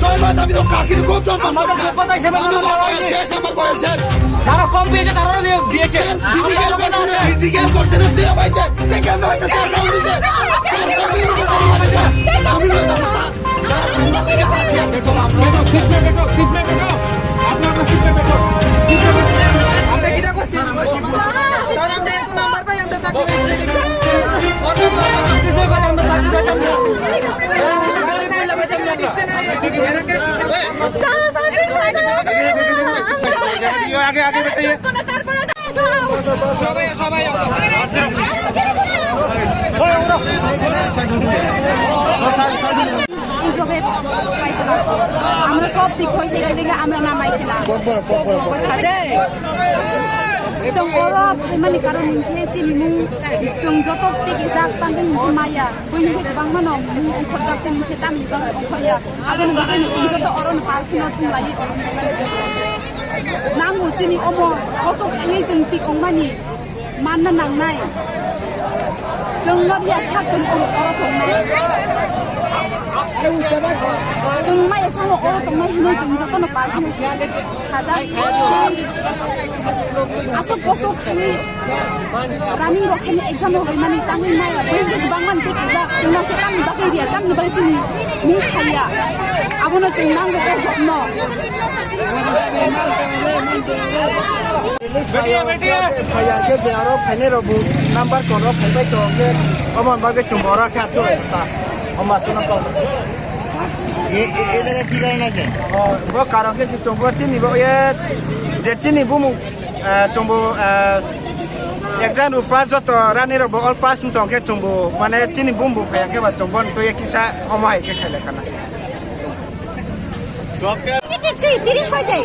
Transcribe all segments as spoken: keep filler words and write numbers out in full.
ছয় মাস আমি তো কাকির খুব যত্ন করছি। আমার বয়স শেষ, আমার বয়স শেষ। যারা কম পেয়েছে তারাও দিয়ে-, দিয়েছে। ফিজিক্যাল করছে না, ফিজিক্যাল করছে না, দিয়ে হয়েছে। দেখে আমরা হয়তো স্যার নাম দিতে। আমি না জানি স্যার। স্যার, আমরা থেকে হাসি আছে, চলো আমরা। বেটো, সিট বেল্ট বেটো, সিট বেল্ট বেটো। আপনি আপনার সিট বেল্ট বেটো। সিট বেল্ট বেটো। আমরা কি না করছি? স্যার, আমরা এত নাম্বার পাই, আমরা চাকরি পাই। আগে, আগে, বেটা, ইয়ে। এই জবে পাইতো না। আমরা সব দিক ছয় ছয় দিকে আমরা নামাইছি না। কত বড়, কত বড়, কত বড়? সাথে chwng oro phaimani karon hinkhe chini mung chwng joto tege jak tangwi hinkhe maya. Buini hinkhe kwbangma no mung ongkhorjak chini hinkhe tamni bagwi ongkhorya. Aboni bagwi no chwng joto oro no park no thumlai oro no. Nango chini omo kosok khaiwi chwng tik ongmani. Manna nangnai. Chwng nokya sak chwng oro, oro tongnai. Chwng maya samo oro tongnai hinwi chwng jotono palphano sajak. Aswk kosto khaiwi running rok khaini exam rok rimani tangwi maya bwrwi khe kwbangma tei kisa chwngno khe tamni bagwi riya, tamni bagwi chini mung khaiya. Abono chwng nango o jobno. Betiya, betiya. Phaiya khe je aro phainai rok bo number kon rok phaibai to khe omo bagwi chwng bo oro khe achuk lai ta. Omo aswkno kok. এ, এ, এ জায়গায় কি কারণ আছে? O, bo karon khe chwng bo chini bo ye je chini bumung, eh, chwng bo, eh, exam rok pass joto rani rok bo all pass wng tong khe chwng bo mane chini bumung phaiya khe ba chwng bo to ye kisa omo hai khe khailai khana. ঠিক আছে, তিরিশ হয়েছে।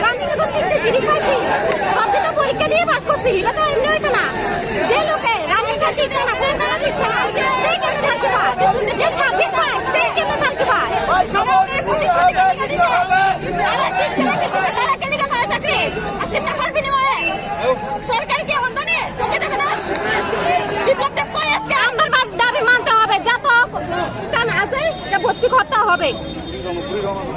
রানিং তো ঠিক আছে, তিরিশ হয়েছে। সব তো পরীক্ষা দিয়ে পাস করছি, এটা তো এমনি হয়েছে না। যে লোকে রানিংটা ঠিক না, পড়াশোনা ঠিক না, সেই কেন চাকরি পায়? যে ছাব্বিশ পায়, সেই কেন চাকরি পায়? তারা ঠিক ছিল, কিন্তু তারা কেন পায় চাকরি? আজকে টাকার বিনিময়ে সরকার কি অন্ধ নিয়ে চোখে দেখে না? বিপ্লব দেব কই আজকে? আমরা দাবি মানতে হবে, যত কান আছে, এটা ভর্তি করতে হবে।